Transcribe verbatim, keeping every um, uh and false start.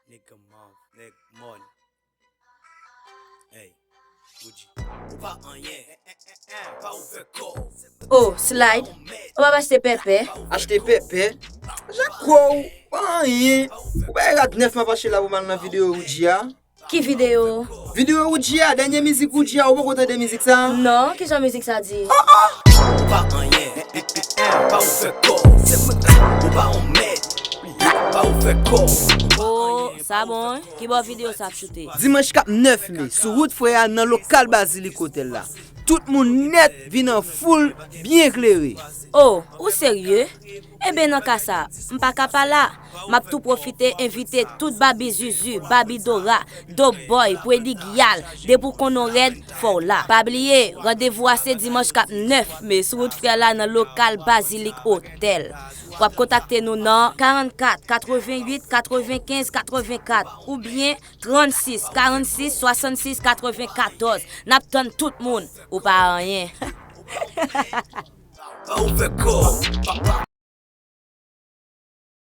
Nèg mòv, nèg mòn. Hey, Gucci. Ou pa anyen. Pa ouvè kò. Oh, slide. Ou pa achte pèpè. Achte pèpè. Jako, ou pa anyen. Ou pa e rad nèf m ap achte la pou m al nan videyo Roodji a. Ki videyo? Videyo Roodji a, dènye mizik Roodji a, ou poko tande mizik sa? Non, kijan mizik sa di? Ou pa anyen, pa ouvè kò. Se mwen, ou pa yon mèd, pa ouvè kò. Oh, sa bon, wi. Ki bò videyo sa ap choute? Dimanch k ap nèf me, sou wout Frè a nan lokal Bazilik Otèl la. Tout moun nèt vin an foul, byen klere. Oh, ou serye? Enben nan ka sa, m pa ka pa la. M ap tou pwofite envite tout Babi Zuzu, Babi Dora, Dope Boy, Pwedi Gyal, depi w konn w rèd, fò w la. Pa bliye, randevou a se dimanch k ap nèf me sou wout Frè la nan lokal Bazilik Otèl. W ap kontakte nou nan karannkat, katrevenwit, katrevenkenz, katrevenkat oubyen trannsis, karannsis, swasannsis, katrevenkatòz. N ap tann tout moun. Ou pa anyen. Pa ouvè kò.